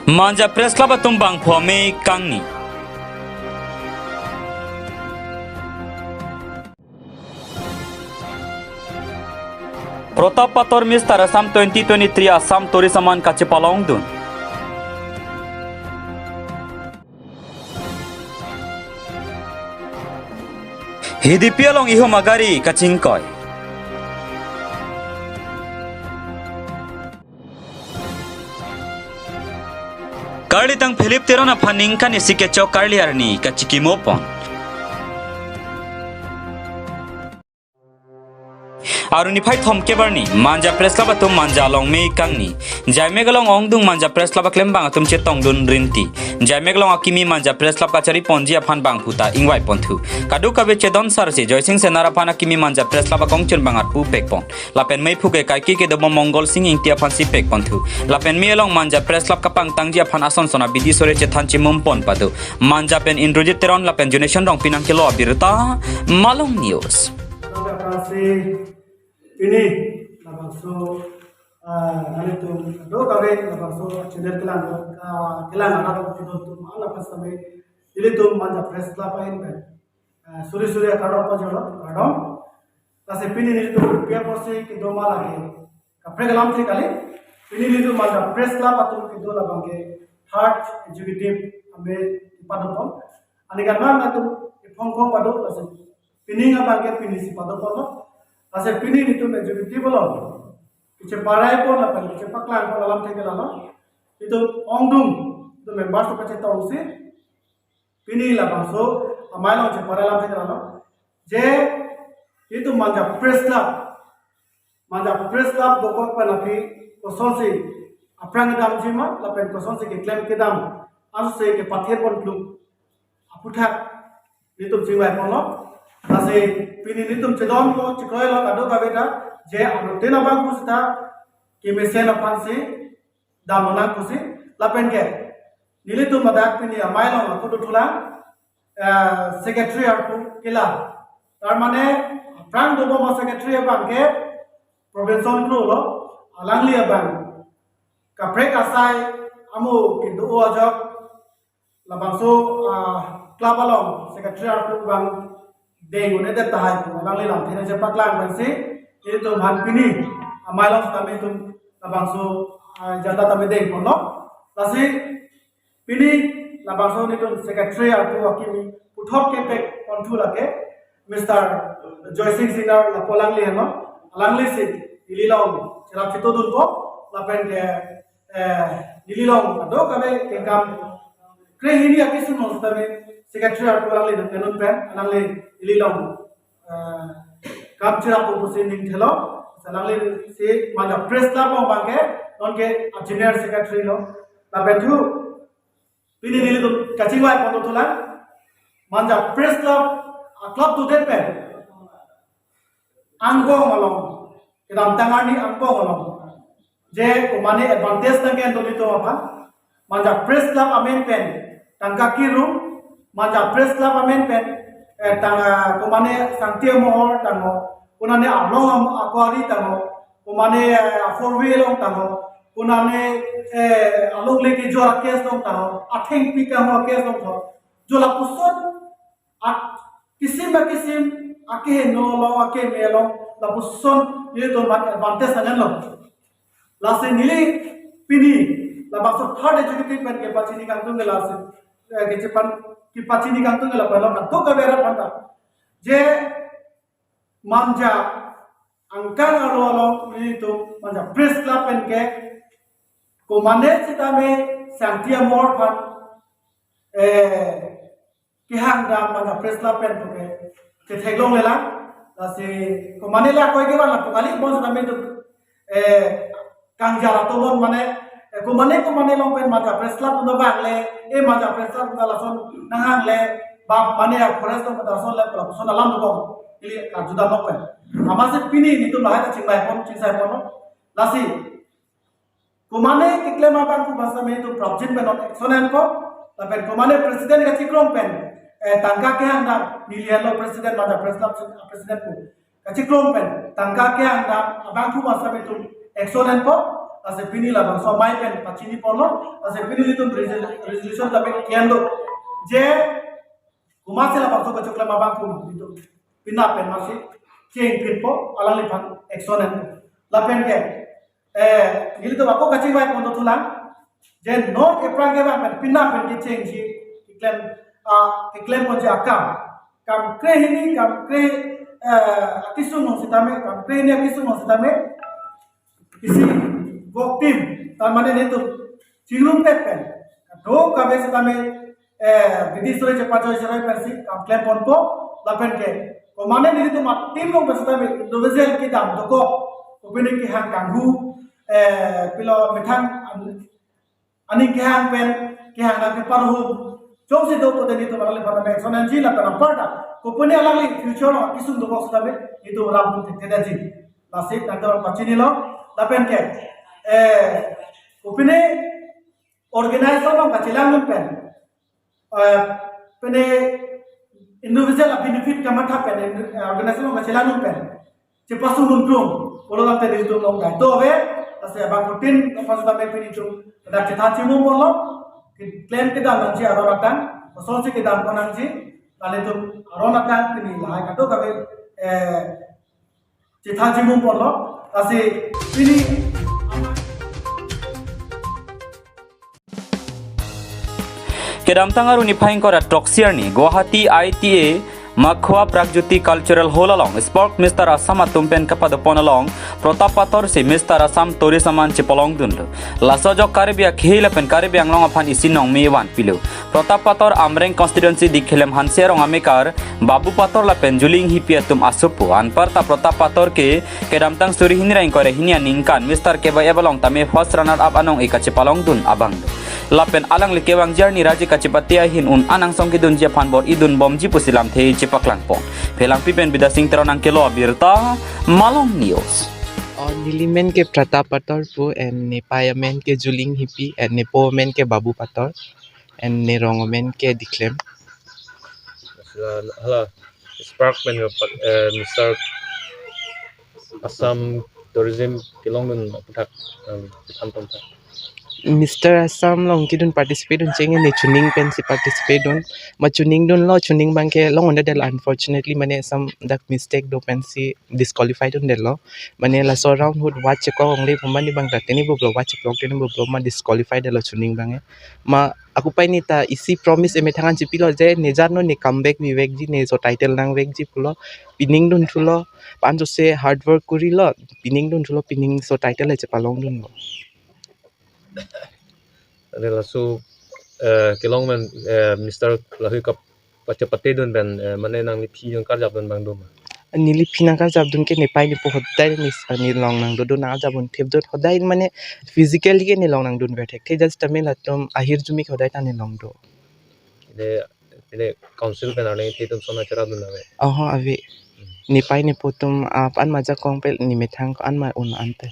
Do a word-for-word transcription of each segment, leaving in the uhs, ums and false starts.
Manja Press Club atum bangphu amei kangni. Protap Pator Mister Assam twenty twenty-three Assam Tourist aman kachepalongdun. Hidipi along ihum agari kachingkoi. Karlitang Philip Teron aphan ningkan isi kechok karli arni kachikimopon. Arni phai thomkep arni, Manja Press Club atum Manja along mei kangni. Jaimek along ongdung Manja Press Club aklembang atum chetongdun rinti. Jaimek along akimi Manja Press Club kachariponji aphan bangphu ta ingvaiponthu. Kadokave chedon sarsi Joysing Senar aphan akimi Manja Press Club akongchun bang arpu pekpon. Lapen meiphu ke kaike kedobom Mongol Sing Ingti aphansi pekponthu. Lapen mei along Manja Press Club kapangtangji aphan ason son abidi sore chethan chimum pon pado. Manja pen Indrajit Teron lapen Jonation Rongpi nangkelo abirta, Malong News. Sampai operasi ini, labangso, ah, nanglitum kadokave labangso channel kelang, ah, kelang arat atum atum aphan sampai ilitum Manja Press Club ahin pen, ah, suri suri akardom pajolo, kardom. Lasi pini nelitum P F O C kedo ma lake kaprek alamthe kali. Pini nelitum Manja Press Club atum kedo labang ke third executive amei padopon. Ani kan mang atum iphong phong pado, lasi pini abang ke pinisi padopon lo. Lasi pini nelitum executive lo, kecheparai pon lapen kechepaklangpon alamthe ke lalo. Nelitum ongdung, nelitum members to kachetongsi pini labangso amei along cheparai alamthe ke lalo. Je, nelitum Manja Press Club, Manja Press Club dokok pen aphi kosonsi aphrang damji ma, lapen kosonsi keklem kedam, ansi kepathe pon kluk aphuthak nelitum chingvaiponlo. Lasi pini nelitum chedonlo, chikroilo kadokave ta, je anuttin abangphu sita kemesen aphansi damnang pusi, lapen ke nelitum ladak pini amei along akuduthulang, eh, secretary arpu kela. Tar mane aphrang dobom secretary abang ke Robinson Kro lo, alangli abang kaprek asai amu kedo ajok labangso, ah, club along secretary arpu abang deng un-edet tahai pu alangli lamthe nangchepaklang pensi nelitum aphan pini amei along sitame nelitum labangso, ah, agenda tame dengponlo. Lasi pini labangso nelitum secretary arpu akimi puthot kepekponthu lake Mister Joysing Senar lapu alangli henlo, alanglisi neli along cherap chetongdunpo, lapen ke, eh, neli along kadokave kengkam krehini akisung along sitame secretary arpu alangli nangkenun pen alangli neli along, eh, kam cherappo pusi ning thelo. Alanglisi Manja Press Club along abang ke non ke a general secretary lo. Lapen thu pini nelitum kachingvaiponthulang, Manja Press Club a club tudet pen angbong along, kedamtang arni angbong along, je komane advantage nangkendo nelitum aphan, Manja Press Club amen pen tangka kirum, Manja Press Club amen pen, eh, tang, ah, komane sangti amohor tangho, konane arlong am-, akwari tangho, komane, eh, four wheel along tangho, konane, eh, alongle kejor case along tangho, athengpi kangho case along tangho. Jo lapuson ak-, kisim akisim, akeheno along, akeme along, lapuson nelitum aphan advantage nangkendo. Lasi neli pini labangso third executive pen kepachini kangtung ke lasi, eh, kechepan, kepachini kangtung ke lapen lo kadokave arat aphanta. Je Manja angkang alo along nelitum Manja Press Club pen ke komane sitame sangti amohor aphan, eh, kehang dam Manja Press Club pen puke ketheklonglelang. Lasi komane la koi kevan lapu kali, bonsitame nelitum, eh, kangjala tomon mane, eh, komane komane along pen Manja Press Club atum vangle, eh, Manja Press Club atum lason nanghangle, bap mane a forest along pen lason le, lapuson alam dobom, ili karjudam along pen. Amatsi pini nelitum lahai kachingvaipon, chingvaiponlo. Lasi komane keklem abangphu bangso amen atum prapjin pen non action enpo, lapen komane president kachikrom pen, eh, tangka kehang dam, neli henlo president, Manja Press Club president pu kachikrom pen tangka kehang dam abangphu bangso amen atum action enpo, Lasi pini labangso amei pen pachini ponlo, lasi pini ilitum resol-, resolution ta pen kian do. Je, komatsi labangso kachoklem abang kum ilitum pinap pen masi cheng pinpo, alangliphan action en. Lapen ke, eh, ilitum ako kachingvai pon do thulang. Je non ke prang ke bang pen pinap pen kechengsi keklem, ah, keklem ponji akam. Kam krehini, kam kre, eh, akisung along sitame, kam krehini akisung along sitame. Isi work team, tar mane nelitum chingrum pet pen, kadokave sitame, eh, bidi sore chepajoi sore pensi kam klem ponpo, lapen ke, komane nelitum a-team along pen sitame individual kedam dokok, kopine kehang kanghu, eh, pilo methang an-, aning kehang pen, kehang nang keparhum. Jongsi do pote nelitum alangliphan action enji lapen anparta, kopine alangli future along akisung dokok sitame nelitum ram pun thekthe detji. Lasi nangtum pachinilo, lapen ke, eh, kopine organization along kachelang dun pen, eh, pine individual benefit kamatha pen, eh, organization along kachelang dun pen chepasung dun tum, pulo tangte nelitum along daito ave, lasi abang putin, lapen sitame pini tum, dak chethan chimum ponlo, keklem kedam nangji aron atang, kosonsi kedam pon nangji, nelitum aron atang pini lahai kadokave, eh, chethan chimum ponlo, lasi pini Kedamtang arni niphai ingkoi ra throksi arni Guwahati I T A Makhwa Pragjyoti Cultural Hall along Spark Mister Assam atum pen kapado pon along protap pator si Mister Assam Tourism an chepalong dunlo. Laso ajok Karbi akhei lapen Karbi Anglong aphan isi nongme vanpilo. Protap pator Amreng constituency Dikhelem Hanse arong amekar Babu Pator lapen Juling Hipi atum asopo. Anparta protap pator ke kedamtang suri hini ra ingkoi ra hini aningkan Mister K Y F along tame first runner up anong-e kachepalong dun abang do. Lapen alangli kevangji arni raji kachepate ahin un-an angsong kedunji aphan bor-i dun bomji pusi lamthe chepaklang pon. Phelangpi pen Bidya Singh Teron nangkelo abirta, Malong News. Oh, neli men ke Protap Pator pu, and nepei amen ke Juling Hipi, and nepo amen ke Babu Pator, and nerong amen ke Dikhelem. Hala, hala Spark pen, eh, Mister Assam Tourism kelong dun aphuthak, um, than tong tha. Mister Assam along kedun participate dun chengin ne chuning pensi participate dun. Ma chuning dunlo, chuning abang ke long-un-edetlo, unfortunately, mane some dak mistake do pensi disqualified un-edetlo. Mane laso round ahut watch chekok ongle pu mane abang ta teni bublo, watch cheklok teni bublo, ma disqualified detlo chuning abang ke. Ma ako pai ne ta isi promise emethang an chepilo je ne jar no ne comeback vivekji, ne laso title nangvekji pulo, pining dunthulo, lapen jose hard work korilo, pining dunthulo, pining laso title le chepalong dunlo. Ane laso, eh, kelong men, eh, Mister lahei kap-, pachepate dun pen, eh, mane nangliphi nangkarjap dun abang do ma? Neliphi nangkarjap dun ke nepei nepo hodai ne, ne long nangdodun, nangkarjap dun thip dun hodai, mane physically ke ne long nangdun ver thekthe, just tame latum ahirjume ke hodai ta ne long do. Ine, ine council pen arleng the atum son nangcherap dun ave? Oho, ave. Hmm. Nepei nepo atum, ah, an maja kong pe nemethang ko-an ma un-an pen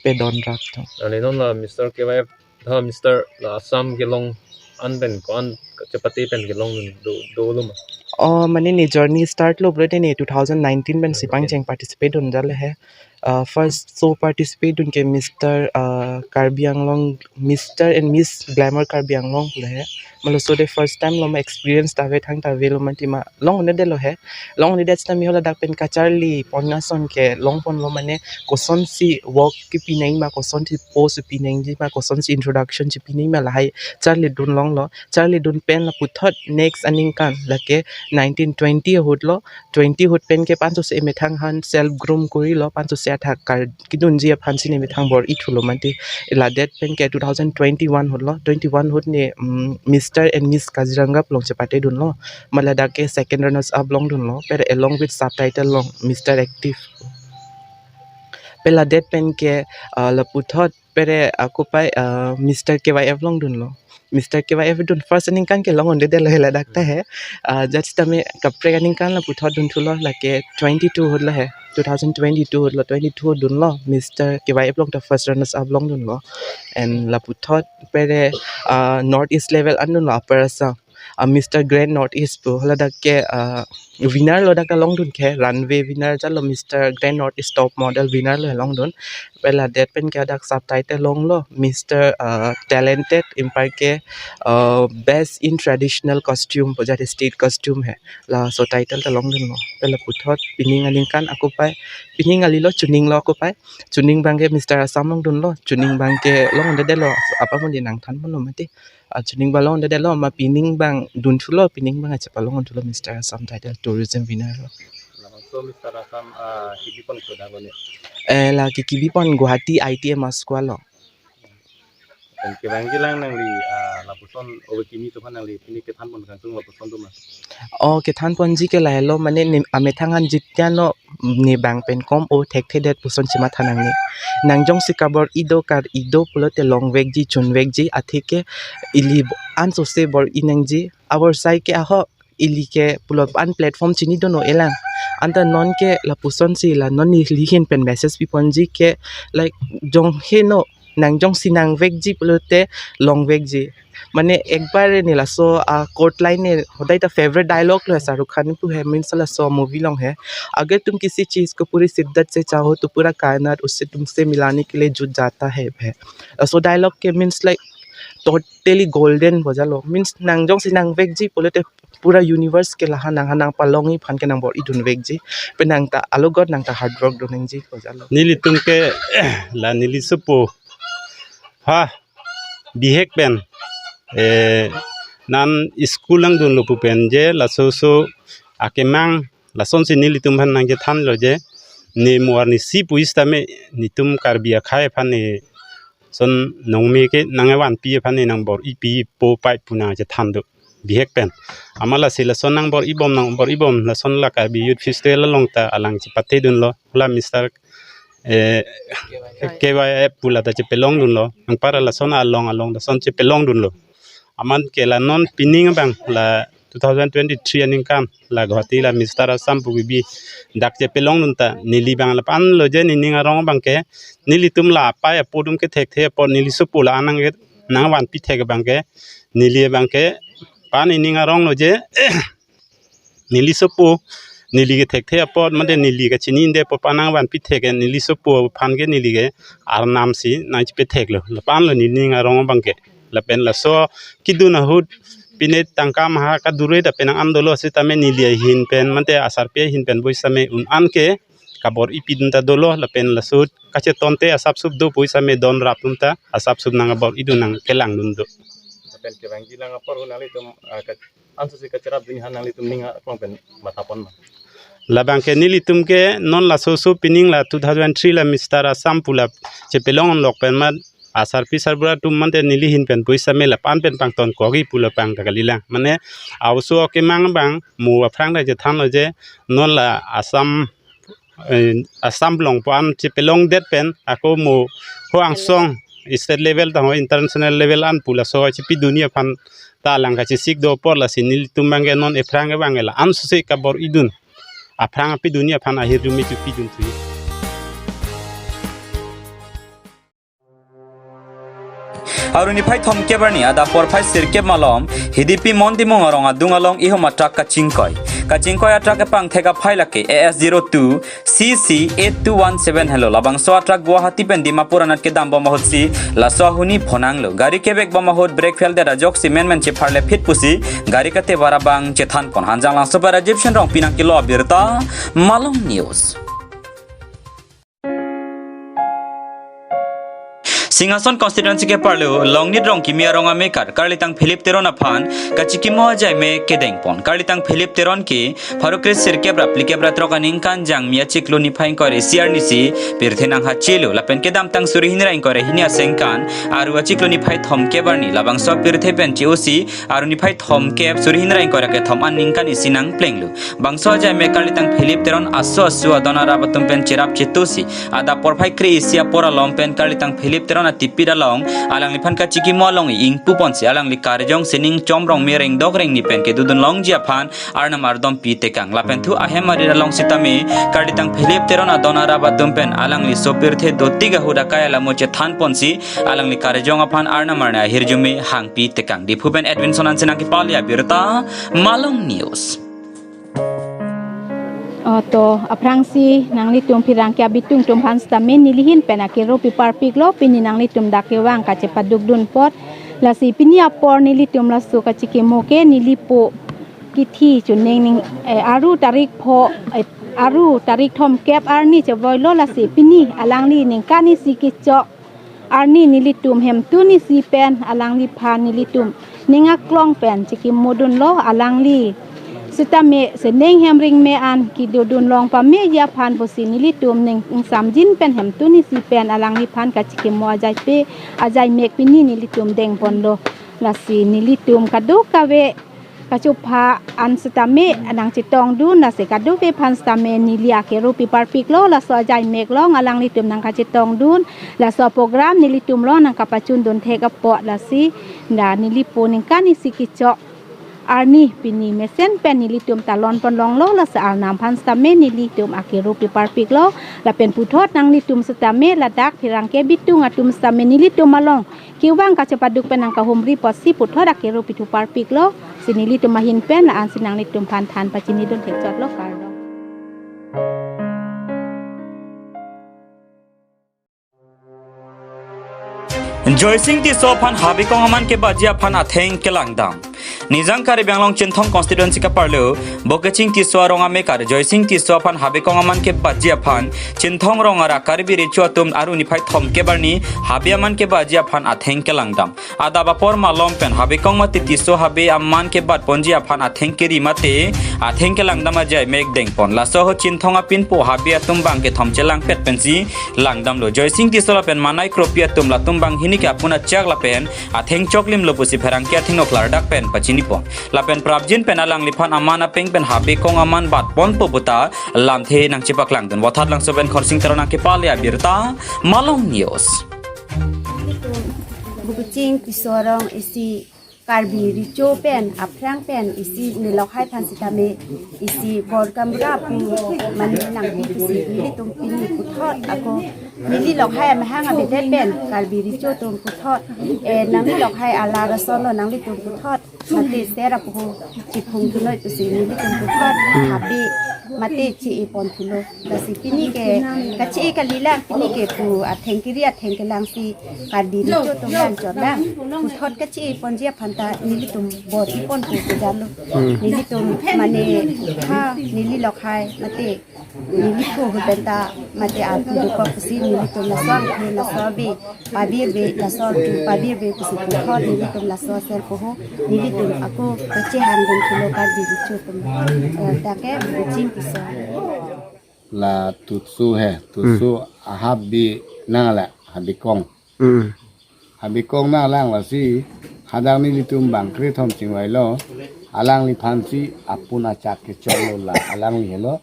pedon rap atum. Ane non la Mister K Y F, ha, Mister la Assam kelong an pen ko-an chepate pen kelong do, dolo ma? Oh, mane ne journey start lo pulote ne two thousand nineteen pensi, okay, pangcheng participate dunjal he. Uh, first so participate dun ke Mister, uh, Karbi Anglong, Mister and Miss Glamour Karbi Anglong pulo he. Ma laso de first time lo, ma experience ta ave, thangta avelo, mati ma long-un-edetlo he. Long-un-edet seta mi hala dak pen kacharli pon ason kelong ponlo, mane kosonsi work kepi nangji ma, kosonsi post pi nangji ma, kosonsi introduction chepi nangji ma, lahai charli dun longlo. Charli dun pen laputhot next aningkan lake nineteen twenty ahut lo, twenty ahut pen ke lapuson si emethang aphan self groom korilo, lapuson si athak kar kedunji aphan si nemethang bor-i thulo mati. Ladet pen ke two thousand twenty-one ahut lo, twenty-one ahut ne, mm, Mister and Miss Kaziranga along chepate dunlo. Ma ladak ke second runners up long dunlo, per along with subtitle long Mister Active. Per ladet pen ke, ah, laputhot pere ako pai, ah, Mister K Y F long dunlo. Mister K Y F dun first aningkan ke long-un-edetlo he ladak ta he. Ah, jat sitame kaprek aningkan laputhot dunthulo, lake twenty-two ahut lo he. Two thousand twenty-two ahut lo, twenty-two dunlo. Mister K Y F along ta first runners up long dunlo. And laputhot pere, ah, North East level an dunlo, Upper Assam. Ah, Mister Grand North East pu, hala dak ke, ah, winner lo dak ta long dun ke, runway winner jalo, Mister Grand North East top model winner lo long dun. Pen ladet pen ke adak subtitle longlo, Mister uh, Talented, anparke uh, Best in Traditional Costume pu jate state costume he. Laso title ta longdunlo. Pen laputhot pining aningkan ako pai, pining kalilo, chuning lo ako pai. Chuning abangke Mister Assam longdunlo. Chuning abangke longdedetlo. Apa mo di nangthanponlo mati. Ah, chuning abang longdedetlo, ma pining abang dunthulo, pining abang achepalongdunthulo Mister Assam title, tourism winner lo. Labangso Mister Assam, ah, kibipon kodak lo ne? Eh, la ke kibipon Guwahati I T M Aswa lo. Pen kevangjilang nangli, ah, lapuson ove kimi atum aphan nangli pini kethanpon kangtung lapuson atum ma? Oh, kethanponji ke lahelo, mane ne amethang an jitya no ne bang pen kom o thekthedet puson chematha nangne. Nang jongsi kabor-i do, kar-i do pulote longvekji, chunvekji, atheke ili ansose bor-i nangji. Abor sai ke ahok ili ke pulo an platform chini do no-elang. Anta non ke lapusonsi la non neli ahin pen message piponji ke, like, jong he no, nang jongsi nangvekji pulote longvekji. Mane ekbar ne laso a chord line ne hodai ta favorite dialogue lo Shah Rukh Khan pu he, means laso movie along he, "Agar tum kisi cheez ko puri shiddat se chaho to pura kainat usse tumse milane ke liye juda jata hai," he. Laso dialogue ke means like totally golden bojalo. Means nang jongsi nangvekji pulote pura universe ke laha nang ha nangpalongji aphan ke nang bor-idunvekji. Pen nang ta alogot nang ta hard work do nangji bojalo. Nelitum ke la neli sopo ha bihek pen, eh, non school langdunlo pu pen je laso so akemang lasonsi nelitum aphan nangchethanlo je, ne mo arnisi pu setame netum Karbi akhei aphan ne son nongme ke nangvanpi aphan ne nang bor-ipipo pai pu nangchethan do bihek pen. Amat lasi lason nang bor-ibom, nang bor-ibom, lason la Karbi Youth Festival along ta alang chepathedunlo, la Mister eh, K Y F pu la ta chepalongdunlo. Anpar lason along along lason chepalongdunlo. Amat ke la non pining abang la two thousand twenty-three aningkan la Guwahati la Mister Assam pu kebi dak chepalongdun ta neli abang la pan lo je nening arong abangke nelitum la apai apo atum kethekthe apot neli sopo la anang ke nangvanpi thek abangke neli abangke pan nening arong lo je neli sopo, neli kethekthe apot, mate neli kachinide apot pa nangvanpi thek ke, neli sopo aphan ke neli ke arnam si nangchepetheklo. Lapu-an lo nening arong abangke. Lapen laso kedun ahut pine tangka maha kadure ta penang an dolo setame neli ahin pen, mate asarpi ahin pen pu setame un-an ke kabor-ipidun ta dolo, lapen laso kachetonte asapsup do pu setame don rap atum ta asapsup nang kabor-idun nangkelangdun do. Lapen kevangjilang apor hu nanglitum, ah, ka-, ansose kacherapdun aphan nanglitum ning aklong pen mathapon ma? Labangke nelitum ke non laso so pining la two thousand three la Mister Assam pu la chepalong lok pen ma asarpi sarbura atum mate neli ahin pen pu setame lapu-an pen pangtonkokji pu la pangta kalilang. Mane aoso akemang abang mo aphrang ta chethanlo je non la Assam, eh, Assam along pu-an chepalongdet pen ako mo ho angsong state level ta ho international level an pu laso chepidunji aphan ta alang kachesik do apor lasi nelitum abangke non ephrang abangke la ansose kabor-idun aphrang apidunji aphan ahirjume chepidunthu. Arni phai thomkep arni adap porphai sirkep malom Hidipi Mon Timung arong adung along ihum atruck kachingkoi. Kachingkoi atruck kepangthek aphai lake A S zero two C C eight two one seven helo. Labangso atruck Guwahati pen Dimapur anat kedambom ahutsi laso ahuni phonanglo. Gari kevekbom ahut brake fail det ajoksi menmen chepharle phit pusi gari katevar abang chethanpon. Hanjanglangso pen Rajiv Shen Rongpi nangkelo abirta, Malong News. Singhason constituency keparlo Longnit Rongkimi arong amekar Karlitang Philip Teron aphan kachikimo ajaime kedengpon. Karlitang Philip Teron ke pharo kre sirkep ra phlikep ra throk aningkan Jangmi achiklo niphai ingkoi ra isi arnisi pirthe nanghachelo lapen kedamtang suri hini ra ingkoi ra hini asengkan Aru achiklo niphai thomkep arni labangso pirthe pen che-osi Aru niphai thomkep suri hini ra ingkoi ra kethom aningkan isi nangplenglo. Bangso ajaime Karlitang Philip Teron aso asu adon arap atum pen cherap chetusi adap porphai kre isi apor alom pen Karlitang Philip Teron atipit along alangliphan kachikimo along ingpuponsi alangli karjong sining chomrong mereng dok rengni pen kedodun longji aphan Arnam ardom pitekang. Lapen thu ahem arit along sitame Karlitang Philip Teron adon arap atum pen alangli so pirthe dotik ahut akai alamo chethanponsi alangli karjong aphan Arnam arni ahirjume hangpitekang. Diphu pen Edwinson Hanse nangkepale abirta, Malong News. Oh, to aphrangsi nanglitum pherangke abitung atum aphan sitame neli ahin pen akero piparpiklo, pini nanglitum dak kevang kachepadukdun apot. Lasi pini apor nelitum laso kachikimo ke neli po kithi chuning ning, eh, aru tarik pho, eh, aru tarik thomkep arni chevoilo, lasi pini alangli ningkan isi kechok arni nelitum hemtun isi pen alangliphan nelitum ning aklong pen chikimodunlo. Alangli sitame sining hem ring me an kedodun long pameji aphan pusi nelitum ning ingsamjin pen hemtun isi pen alangliphan kachikimo ajaipe ajaimek pini nelitum dengponlo. Lasi nelitum kadokave kachopha an sitame nangchetongdun, lasi kadokave aphan sitame neli akero piparpiklo, laso ajaimek along alanglitum nangkachetongdun, laso program nelitum along nangkapachundun thek apot. Lasi dak neli po ningkan isi kechok arni pini mesen pen nelitum talon ponlonglo, lasi Arnam aphan sitame nelitum akero piparpiklo, lapen puthot nanglitum sitame ladak pherangke abitung atum sitame nelitum along kevang kachepaduk pen nangkahumri apotsi puthot akero pithuparpiklo. Si nelitum ahin pen la-ansi nanglitum aphan than pachinidun thekchotlo, kardom. Joysing Tisso aphan habikong aman kebatji aphan atheng kelangdam. Nijang Karbi Anglong Chinthong constituency kaparlo, Bokeching Tisso arong amekar Joysing Tisso aphan habikong aman kebatji aphan Chinthong rong ara Karbi Recho atum aru niphai thomkep arni habi aman kebatji aphan atheng kelangdam. Adap apor malom pen habikong mate Tisso habe aman kebatponji aphan atheng keri mate atheng kelangdam ajaimek dengpon. Laso ahut Chinthong apinpo habe atum bang kethom chelangpet pensi langdamlo. Joysing Tisso lapen Manai Kropi atum latum banghini ke apun achak lapen atheng choklimlo pusi pherangke athengno klardak pen pachinipon. Lapen prapjin pen alangliphan aman apeng pen habikong aman batponpo puta lamthe nangchepaklangdun. Vothatlangso pen Khorsing Teron nangkepale abirta, Malong News. Bokeching Tisso arong isi Karbi Recho pen aphrang pen isi nelok hai aphan sitame isi bor kamra pu mane nangpi pusi nelitum pini puthot ako neli lok hai amahang abedet pen Karbi Recho atum puthot, eh, nangli lok hai alar asonlo, nanglitum puthot mate ser apuhu chiphung thunoi pusi nelitum puthot habe mate chi-e pon thulo. Lasi pini ke kachi-e kalilang, pini ke pu atheng keri atheng kelangsi Karbi Recho atum lang chotlang. Puthot kachi-e ponji aphan ta nelitum bor-i pon pu kejarlo. Hmm. Nelitum mane ha neli lok hai mate neli phu hu pen ta mate arpu dokok pusi nelitum laso angthu laso ave pabirve, laso angthu pabirve pusi puthot nelitum laso ser poho nelitum ako kachehangdun thulo Karbi Recho atum. Eh, dak ke Bokeching Tisso. La Tisso he, Tisso, hmm, ahap bi nang la habikong. Hmm. Habikong nanglang lasi hadak nelitum bang krethom chingvailo, alangliphan si apun achak kechoklo, la alangli helo.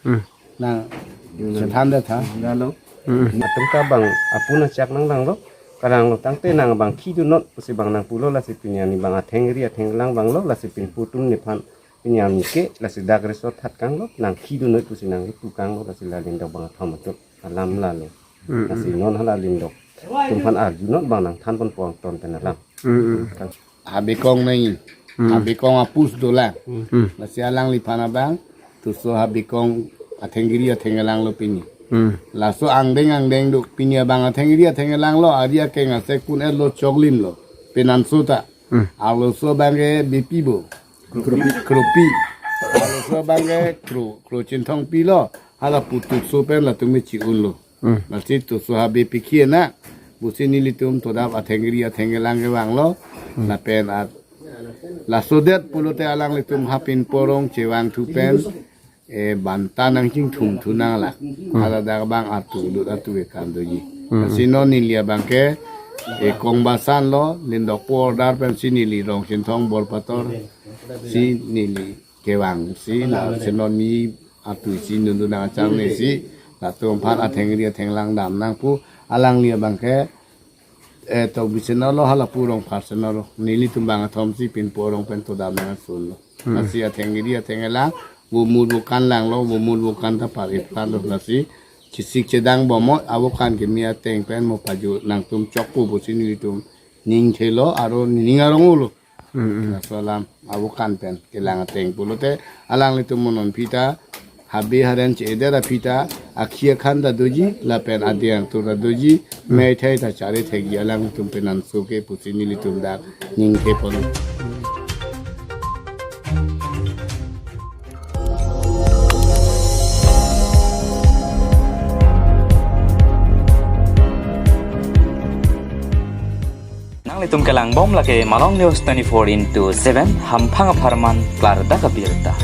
Hmm. Nang chethan da tha. Lalo. Hmm. Atum ta bang apun achak nanglanglo. Kalanglo tangte nang bang khidunnon pusi bang nangpulo, lasi pini arni bang atheng ri atheng lang vanglo, lasi pinpu atum nephan pini arni ke lasi dak resort that kanglo, nang khidunnon pusi nangkipu kanglo, lasi la lindok bang athom atum alam lalo. Hmm, hmm. Lasi non hala lindok atum aphan arjunnon bang nangthan ponpo angton pen alam. Hmm, hmm. Kang. Habikong nai. Hmm. Habikong apus dolang. Hmm. Lasi alangliphan abang Tisso habikong atheng keri atheng kelanglo pini. Hmm. Laso angdeng angdeng do pini abang atheng keri atheng kelanglo, ari akeng asek pun-etlo, choklimlo. Penanso ta. Hmm. Arloso abang ke B P bo. Kropi. Kropi. Arloso abang ke Kro, Kro Chinthongpi lo. Hala pu Tisso pen latum me chi-unlo. Hmm. Lasi Tisso habe pikhi na pusi nelitum todap atheng keri atheng kelang kevanglo. Hmm. Lapen at laso det pulote alanglitum hapin porong chevangthu pen, eh, banta nangchingthumthu nanglang. Hmm. Hala dak bang artu lut artu kekan doji. Hmm. Lasi non neli abang ke, eh, kongbasan lo, lindok pu order pensi neli Rong Chinthong Borpator si neli kevangsi, lasi non ni artu si nundun nang achang ne si, latum aphan atheng keri atheng lang dam nang pu, alangli abang ke, eh, to bisenolo hala pu Rongphar senolo, nelitum bang athom si pinpo rong pen to dam nang asunlo. Hmm. Lasi atheng keri atheng lang, vomut vokan langlo, vomut vokan ta par-ip karlo, lasi chesik chedang bomot, avokan keme ateng pen mo paju nangtum chokpo pusi nelitum ning thelo, aro ning arong ulo. Hmm, hmm. Laso alam avokan pen kelang ateng pulote alanglitum mo non aphi ta, habe haren che-eder aphi ta, akhi akhan ta doji, lapen adeng atur ta doji, methai ta chari thekji alanglitum penanso ke pusi nelitum dak ningke pon. Nanglitum kelang bom lake Malong News twenty-four into seven, hamphang apharman klardak abirta.